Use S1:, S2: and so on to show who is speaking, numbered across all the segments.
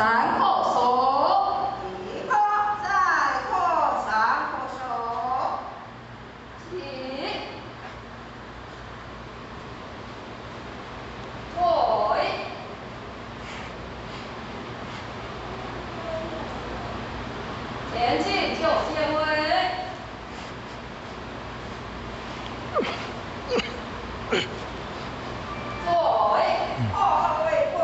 S1: 三叩首，
S2: 一叩，再叩，三叩首。
S1: 起，退，前進九線位。退，
S2: 二位跪。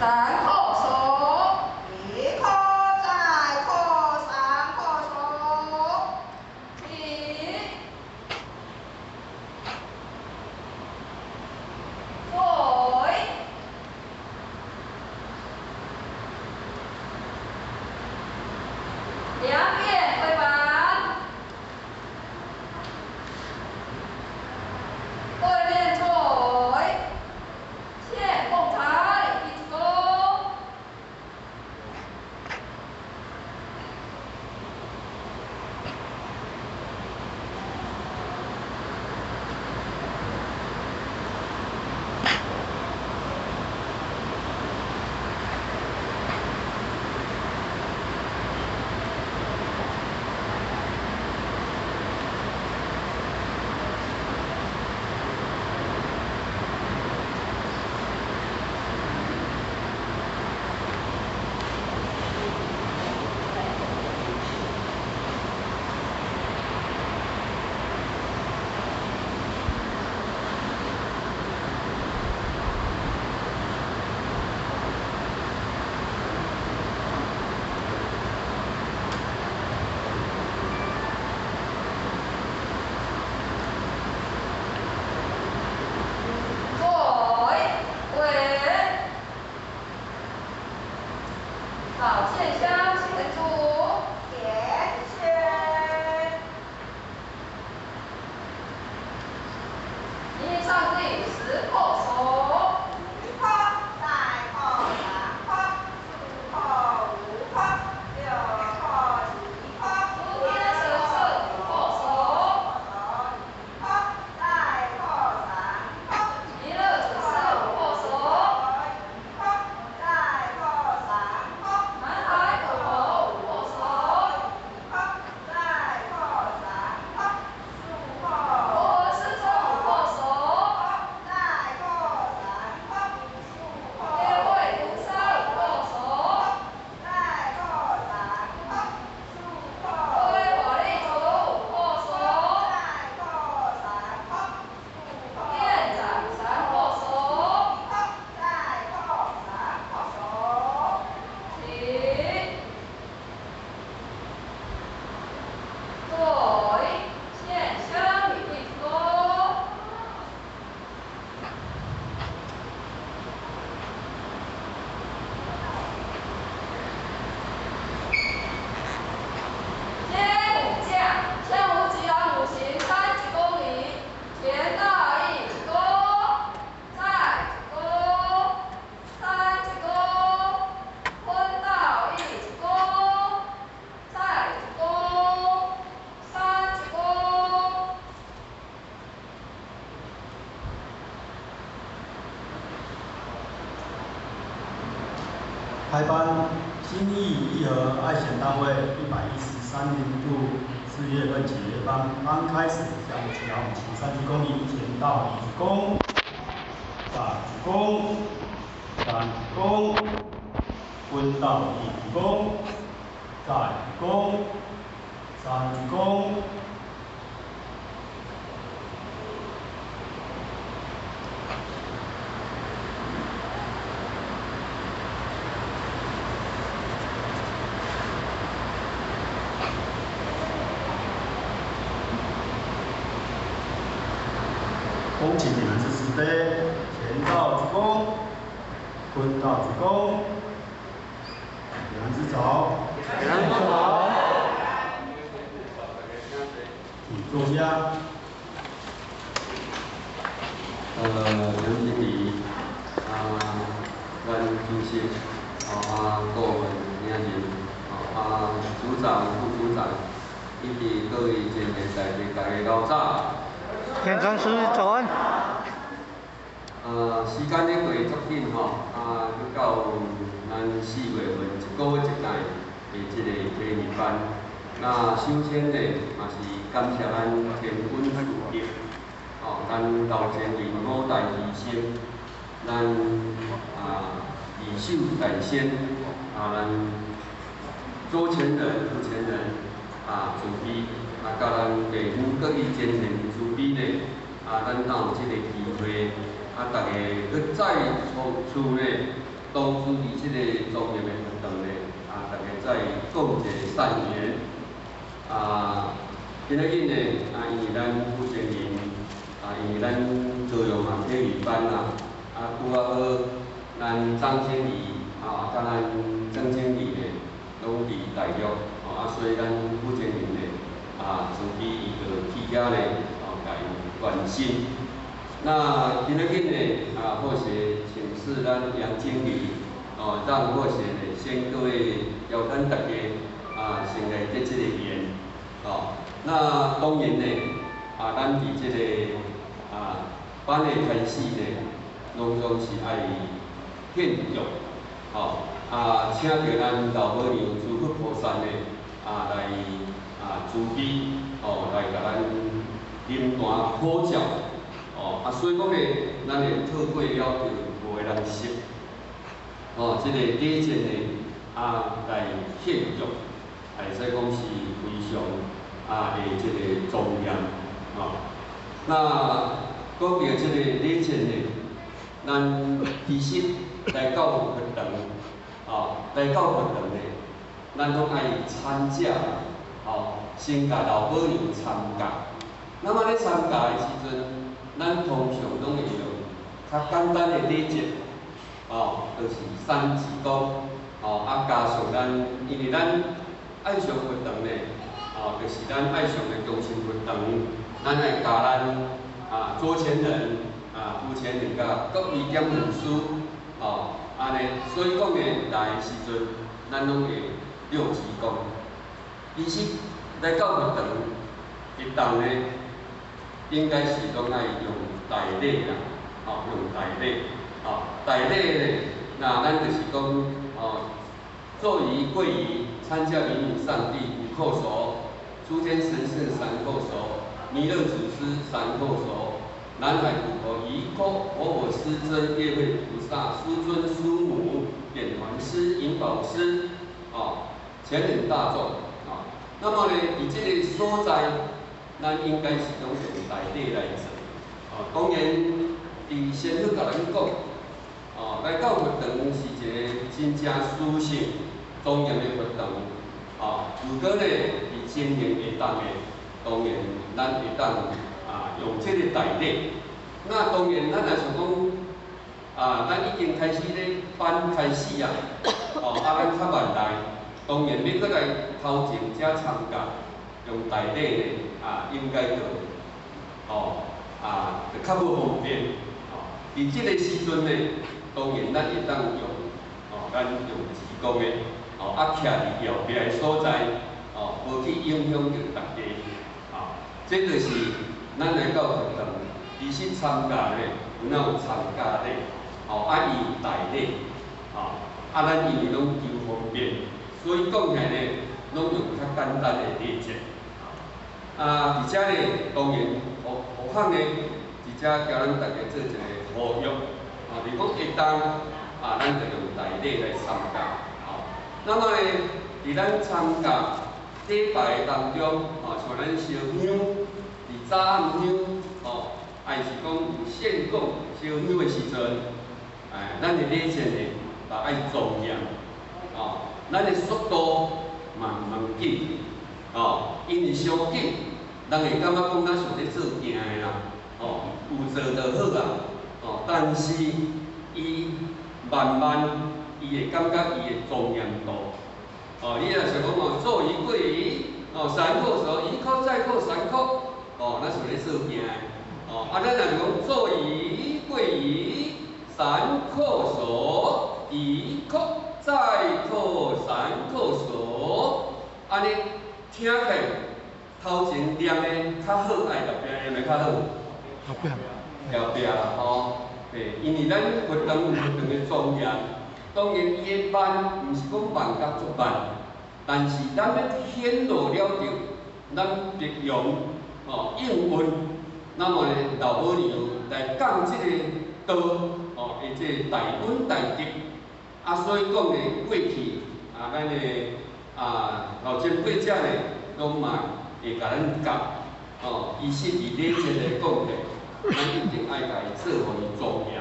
S1: 三叩首。
S2: 一叩再叩三叩首。
S1: 起。坐。兩邊揮板。對面錘。獻鳳台一鞠躬。坐，跪。好，獻香前主。
S2: 點選。
S1: 獻上帝十叩首。
S2: 一叩再叩三叩四叩五叩六叩七叩。
S1: 諸天神聖五叩首。
S2: 一叩再叩三叩。
S1: 彌勒主事五叩首。
S2: 一叩再叩三叩。
S1: 南海普陀五叩首。
S2: 一叩再叩三叩四叩。
S1: 摩訶世尊五叩首。
S2: 再叩三叩四叩。
S1: 耶惠菩薩五叩首。
S2: 再叩三叩四叩。
S1: 各位法力主五叩首。
S2: 再叩三叩四叩。
S1: 殿長三叩首。
S2: 一叩再叩三叩首。
S1: 起。坐。獻香禮畢鞠躬。接虎將，向無吉郎五行三鞠躬禮，前道一鞠躬，再鞠躬，三鞠躬，坤道一鞠躬，再鞠躬，三鞠躬。
S3: 開班，新義義和愛賢單位113年度4月份解約班班開始，向吉郎五行三鞠躬禮，前道一鞠躬，再鞠躬，三鞠躬，坤道一鞠躬，再鞠躬，三鞠躬。恭請點燃之慈悲，乾道鞠躬，坤道鞠躬，點燃之早，
S4: 點燃之早，
S3: 請坐下。
S4: 楊經理，啊，阮主席，啊，顧問領人，啊，組長、副組長，以及各位前線在地大家老早。
S5: 田長師早安。
S4: 時間咧過足緊吼，啊，閣到咱4月份一個月一屆的這個體驗班。那首先咧，嘛是感謝咱天恩賜德，哦，咱頭前人五代犧牲，咱啊二手在先，啊，咱左前人、右前人啊慈悲，啊，佮咱地方各位前人慈悲咧，啊，咱敢有這個機會，啊，啊，逐家閣再次呢，當初佇這个莊嚴的活動呢，啊，逐家再講一個善緣。啊，今仔日呢，啊，因為咱負責人，啊，因為咱朝陽嘛體育班啦，啊，拄仔好，咱張經理，啊，佮咱曾經理呢，攏佇大陸，哦，啊，所以咱負責人呢，啊，慈悲伊就去遐呢，哦，共伊關心。那今仔日呢，啊，好勢請示咱楊經理，哦，讓好勢呢，先各位邀咱大家，啊，先來結這個緣，哦，那當然呢，啊，咱佇這個啊班的開始呢，攏總是愛獻供，哦，啊，請著咱老母娘諸佛菩薩呢，啊，來啊慈悲，哦，來共咱靈壇普照。哦，啊，所以講呢，咱會透過了著無个人識，哦，這個禮節呢，啊，來獻供，會使講是非常啊的這個莊嚴，哦。那講著這個禮節呢，咱其實來到佛堂，哦，來到佛堂呢，咱攏愛參加，哦，先共老母娘參加。那麼咧參加的時陣，咱通常攏會用較簡單的禮節，哦，就是三鞠躬，哦，啊加上咱，因為咱愛上佛堂呢，哦，就是咱愛上的中心佛堂，咱愛加咱啊左前人、啊右前人佮各位點人師，哦，按呢，所以講呢，來的時陣，咱攏會六鞠躬。其實來到佛堂，一當呢，應該是攏愛用大禮啦，哦，用大禮，哦，大禮呢，那咱就是講，哦，坐儀跪儀，參加明明上帝五叩首，諸天神聖三叩首，彌勒祖師三叩首，南海普陀一叩，活佛師尊月會菩薩師尊師母點傳師引寶師，哦，全體大眾，啊，那麼呢，佇這个所在，咱應該是攏用大禮來做，哦，當然，佇先去共咱講，哦，來到佛堂是一个真正殊勝莊嚴的佛堂，哦，如果呢，佇情形會當的，當然咱會當啊用這个大禮。那當然，咱若想講，啊，咱已經開始咧班開始啊，哦，啊，咱較慢來，當然欲閣來頭前才參加，用大禮呢，啊，應該就，哦，啊，就較無方便，哦，佇這个時陣呢，當然咱會當用，哦，咱用鞠躬的，哦，啊，徛佇後壁的所在，哦，無去影響著大家，啊，這就是咱來到佛堂，其實參加呢，有哪有參加禮，哦，啊，伊有大禮，哦，啊，咱因為攏求方便，所以講起來呢，攏用較簡單的禮節。啊，佇遮呢，當然，何何況呢，佇遮交咱大家做一個呼籲，啊，如果會當，啊，咱就用大禮來參加，哦。那麼呢，佇咱參加禮拜當中，哦，像咱燒香，佇早暗香，哦，還是講有獻供燒香的時陣，哎，咱的禮節呢，嘛愛莊嚴，哦，咱的速度嘛毋通緊，哦，因為傷緊，人會感覺講咱像咧做驚的啦，哦，有做就好啊，哦，但是伊慢慢，伊會感覺伊的莊嚴度，哦，你若想講哦，坐儀跪儀，哦，三叩首，一叩再叩三叩，哦，咱像咧做驚的，哦，啊，咱若是講坐儀跪儀，三叩首，一叩再叩三叩首，按呢聽起來頭前念的較好，還是後壁念的較好？
S5: 後壁。
S4: 後壁啦，吼，嘿，因為咱佛堂有佛堂的莊嚴，當然伊的慢，毋是講慢甲足慢，但是咱欲顯露了著，咱必用吼應運，那麼呢，老母娘來降這個道，吼，的這個大恩大德，啊，所以講呢，過去啊，咱的啊老前輩者呢，攏嘛會共咱教，吼，其實佇禮節來講呢，咱一定愛共伊做予伊莊嚴，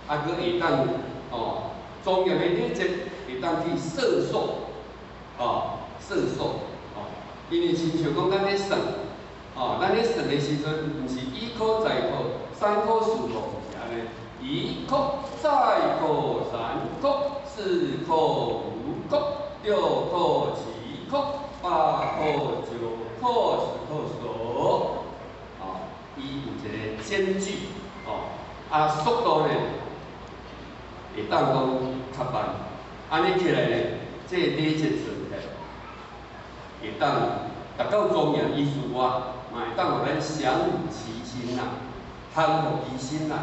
S4: 啊，閣會當哦，莊嚴的禮節會當去攝受，哦，攝受，哦，因為親像講咱咧算，哦，咱咧算的時陣，毋是一箍再扣，三箍四箍，毋是按呢，一箍再扣三箍，四箍五箍，六箍七箍，八箍九箍，十箍數，哦，伊有一個間距，哦，啊，速度呢，會當講較慢，按呢起來呢，這個禮節做起來，會當達到莊嚴意思外，嘛會當予咱降伏其心啦，降服其心啦，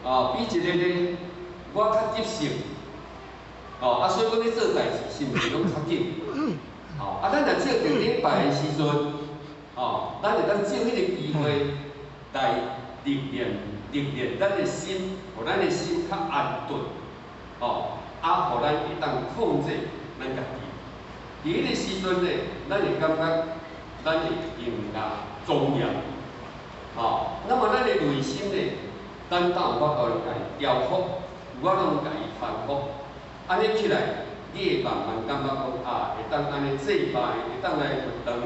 S4: 哦，比一个呢，我較急性，哦，啊，所以講咧做代誌是毋是攏較緊？哦，啊，咱若借著禮拜的時陣，哦，咱會當借彼個機會來歷練歷練咱的心，予咱的心較安頓，哦，啊，予咱會當控制咱家己。佇彼个時陣呢，咱會感覺咱會更加莊嚴，哦，那麼咱的內心呢，咱敢有法度共伊調伏，有法度共伊康復，按呢起來，你會慢慢感覺講啊，會當按呢祭拜，會當來佛堂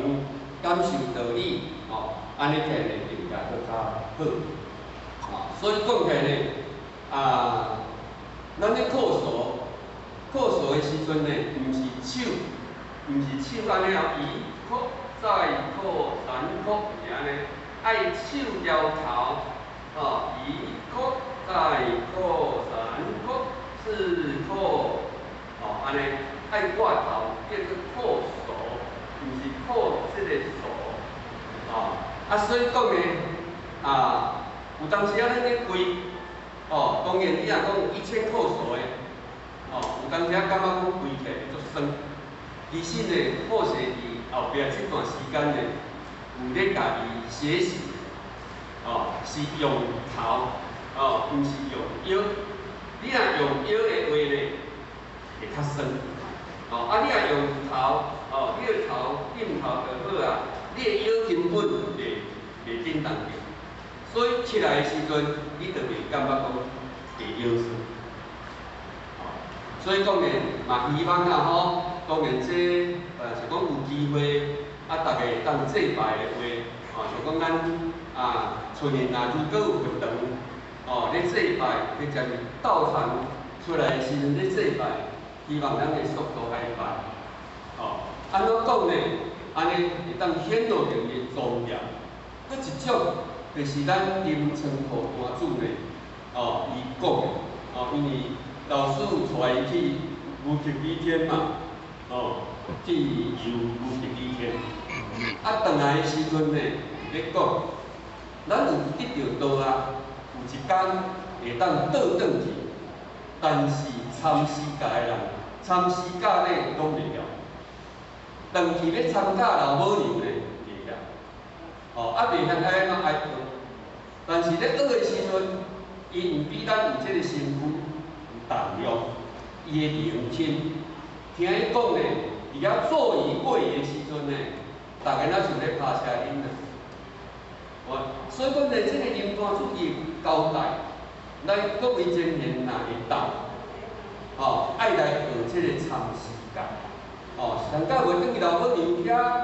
S4: 感受道理，哦，按呢起來更加閣較好，哦，所以講起來呢，啊，咱咧叩首，叩首的時陣呢，毋是手，毋是手按呢哦，一叩再叩三叩，毋是按呢，愛手搖頭，哦，一叩再叩三叩四叩，哦，按呢愛掛頭，叫做叩首，毋是叩這个手，哦，啊，所以講呢，啊，有當時啊，咱咧跪，哦，當然你若講有1000叩首的，哦，有當時啊感覺講跪起來會足酸。其實呢，好勢佇後壁這段時間呢，有咧共伊學習，哦，是用頭，哦，毋是用腰。你若用腰的話呢，會較酸。哦，啊，你若用頭，哦，你的頭點頭就好啊，你的腰根本袂振動著。所以起來的時陣，你就袂感覺講會腰酸。哦，所以講呢，嘛希望啊吼，當然這是講有機會啊，逐家會當祭拜的話，哦，像講咱啊，春日若如果有佛堂，哦，咧祭拜，或者是道場出來的時陣咧祭拜，希望咱的速度愛慢，哦，按怎講呢？按呢會當顯露著伊的莊嚴。閣一種就是咱林倉庫單主呢，哦，伊講的，哦，因為老師有帶伊去無極比天嘛，哦，去遊無極比天。啊，轉來的時陣呢，咧講，咱有得著道啊，有一工會當倒轉去，但是參師教的人，參師教呢攏袂曉，轉去欲參教老母娘呢袂曉，哦，啊袂曉愛按怎愛學，但是咧學的時陣，伊毋比咱有這个身軀有重量，伊的靈輕，聽伊講呢，佇遐做儀過的時陣呢，逐家若像咧拍車輪啊，哦，所以講呢，這个林單主伊交代，咱各位前賢若會當，哦，愛來學這个參師教，哦，參教袂轉去老母娘遐，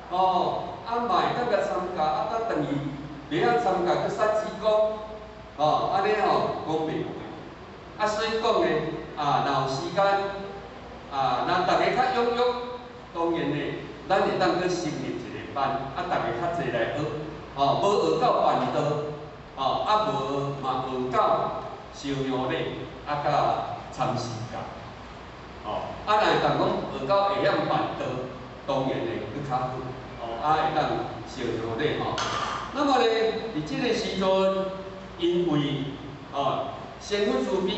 S4: 哦，啊嘛會當共參教，啊等轉去袂曉參教閣殺雞公，哦，按呢吼講袂完。啊，所以講呢，啊，若有時間，啊，若逐家較踴躍，當然呢，咱會當閣成立一個班，啊，逐家較濟來學，哦，無學到辦道，哦，啊無嘛學到燒香禮，啊，佮參師教，哦，啊，若會當講學到會曉辦道，當然會閣較好，哦，啊，會當燒香禮吼。那麼呢，佇這个時陣，因為哦，仙佛慈悲，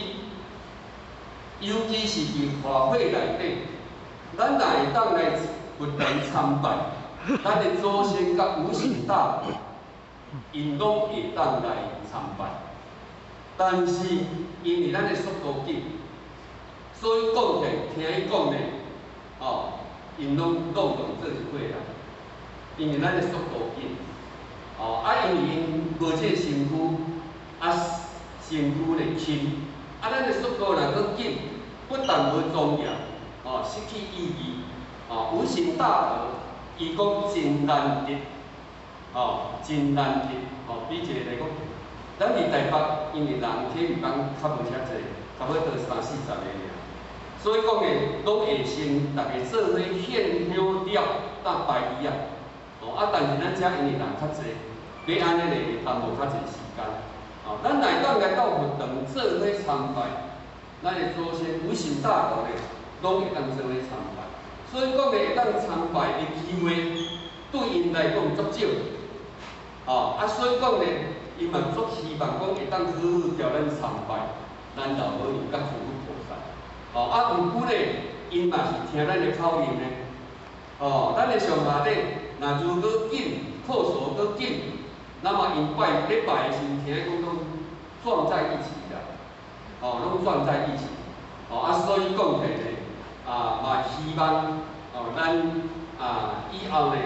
S4: 尤其是佇法會內底，咱若會當來佛堂參拜，咱的祖先佮五行大佛，𪜶攏會當來參拜。但是因為咱的速度緊，所以講起來聽伊講呢，哦，𪜶攏攏當做一伙啦。因為咱的速度緊，哦，啊，因為𪜶無這个身軀，啊，身軀呢輕，啊，咱的速度若閣緊，不但無莊嚴，哦，失去意義，哦，無形大德，伊講真難得，哦，真難得，哦，比一個來講，咱佇台北，因為人體育班較無遮濟，差不多三四十個爾，所以講呢，攏會先逐家做伙獻香了，搭拜伊啊，哦，啊，但是咱遮因為人較濟，欲按呢咧會耽誤較濟時間。哦，咱若會當來到佛堂做伙參拜，咱的祖先無形大德咧，攏會當做伙參拜。所以講咧，會當參拜的機會，對𪜶來講足少。哦，啊，所以講咧，𪜶嘛足希望講會當好好共咱參拜，咱老母娘佮諸佛菩薩。哦，啊，毋過咧，𪜶嘛是聽咱的口音咧。哦，咱的上下底，若如果緊，叩首閣緊。那麼𪜶拜咧拜的時陣，聽講攏撞在一起啦，哦，攏撞在一起，哦啊，所以講起來呢，啊嘛希望哦，咱啊以後呢，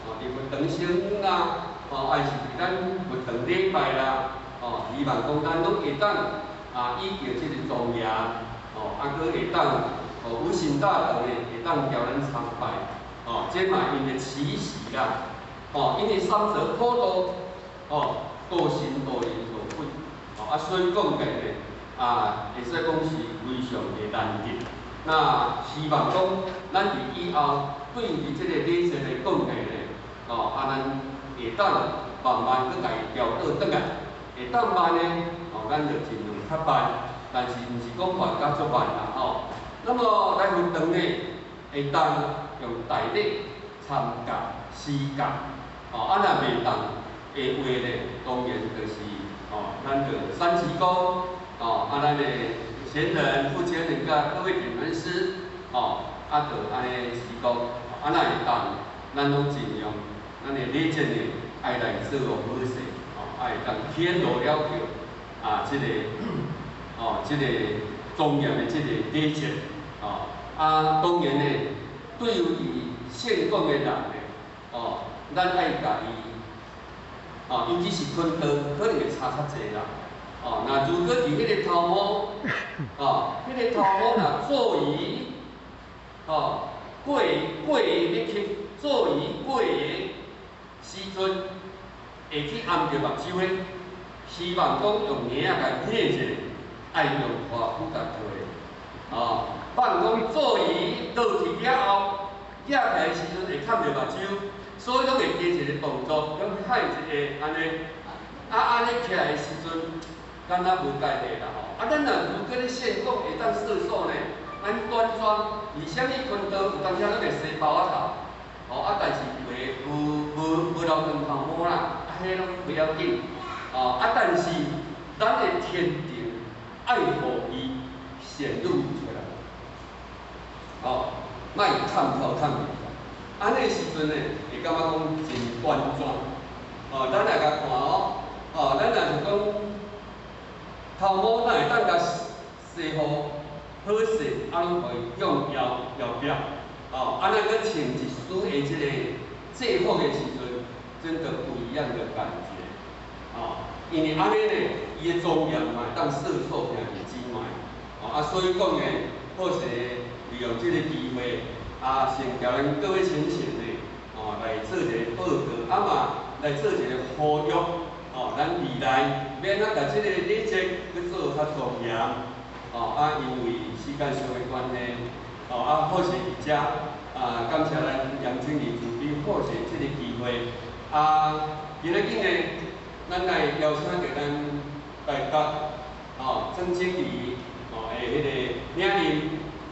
S4: 哦，佇佛堂燒香啦，哦，還是佇咱佛堂禮拜啦，哦，希望講咱攏會當啊，依著這個莊嚴，哦，啊，閣會當哦，無形大德呢，會當共咱參拜，哦，這嘛𪜶的期許啦，哦，因為三澤普度。哦，度神度人度鬼，哦啊，所以講起來呢，啊，會使講是非常的難得。那希望講，咱佇以後對於這個禮節來講起來呢，哦，啊，咱會當慢慢閣共伊調倒轉來，會當慢呢，哦，咱就盡量較慢，但是毋是講慢甲足慢啦，吼。那麼來佛堂呢，會當用大禮參加、施加，哦，啊，若袂當的話呢，當然就是哦，咱就三鞠躬，哦，啊，咱的賢人、傅前人佮各位點燈師，哦，啊，就按呢鞠躬，啊，若會當，咱攏盡量，咱的禮節呢，愛來做好勢，哦，愛當天羅了橋，啊，這個，哦，這個莊嚴的這個禮節，哦，啊，當然呢，對於岘港的人呢，哦，咱愛共伊。哦，尤其是坤道，可能會差較濟啦。哦，若如果佇彼個頭毛，哦，彼個頭毛若做魚，哦，過過欲去做魚過的時陣，會去掩著目睭的，希望講用耳仔共聽者，愛用拖布共拖。哦，放講做魚落去了後，舉起來時陣會崁著目睭。所以攏會加一個動作，攏害一個按呢，啊按呢起來的時陣，敢若無介濟啦吼。啊，咱若如果咧岘港會當攝受呢，咱端莊，為啥物坤道有當時攏會梳包仔頭？吼啊，但是袂無無無留長頭毛啦，啊，彼攏不要緊。哦，啊，但是咱的天定愛予伊顯露出來，哦，莫崁頭崁面。按呢時陣呢，會感覺講真端莊。哦，咱來共看哦，哦，咱若是講頭毛，咱會當共梳予好勢，啊，攏予伊向腰腰壁。哦，啊，咱閣穿一絲的這個制服的時陣，真的不一樣的感覺。哦，因為按呢呢，伊的莊嚴嘛會當攝受兄弟姊妹。哦，啊，所以講呢，好勢利用這個機會。啊，先共咱各位親戚呢，哦，來做一個報告，啊嘛來做一個呼籲，哦，咱未來欲按怎共這個禮節去做較莊嚴，哦，啊，因為時間上的關係，哦，啊，好勢佇遮，啊，感謝咱楊經理慈悲好勢這個機會，啊，今仔日呢，咱來邀請著咱台北，哦，曾經理，哦，的彼個領任，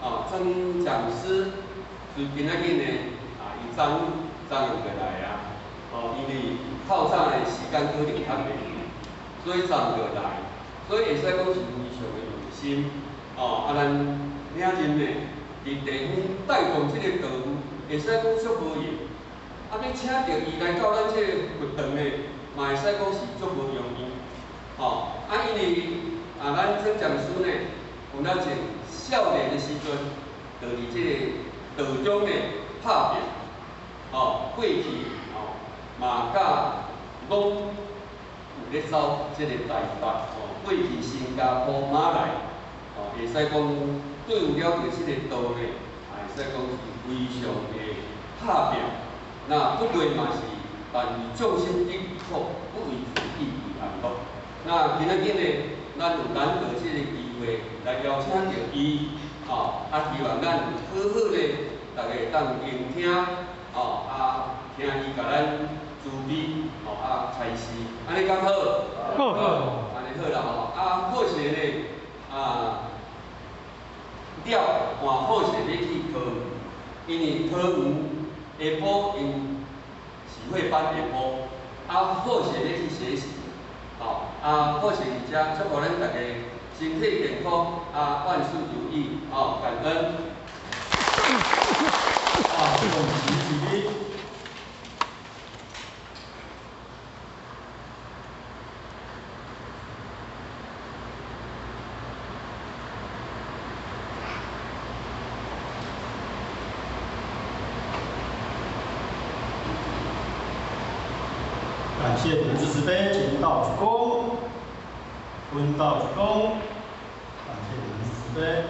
S4: 哦，曾講師。就今仔日呢，啊，伊昨昨昏就來啊，哦，因為透早的時間可能較袂，所以昨昏就來，所以會使講是非常的用心，哦，啊，咱領任呢，佇地方帶動這個道務，會使講足無閒，啊，欲請著伊來到咱這個佛堂呢，嘛會使講是足無容易，哦，啊，因為啊，咱曾講師呢，有咱前少年的時陣，就佇這個。道中呢拍拼，哦，過去哦，嘛佮攏有咧走這個台北吼，過去新加坡、馬來吼，會使講對有了著這個道呢，會使講是非常的拍拚。那不過嘛是，但為眾生得苦，不為自己為安樂。那今仔日呢，咱有難得這個機會來邀請著伊，吼，啊，希望咱好好的，逐家會當聆聽，吼，啊，聽伊共咱慈悲，吼，啊，開示，按呢敢好？
S5: 好。
S4: 按呢好啦吼，啊，好勢呢，啊，了換好勢欲去桃園，因為桃園下晡𪜶是會班下晡，啊，好勢欲去學習，吼，啊，好勢佇遮祝福咱逐家身體健康，啊，萬事如意，吼，感恩。
S3: 啊，眾齊起立。感謝蓮師慈悲，前道鞠躬，分道鞠躬。感謝蓮師慈悲。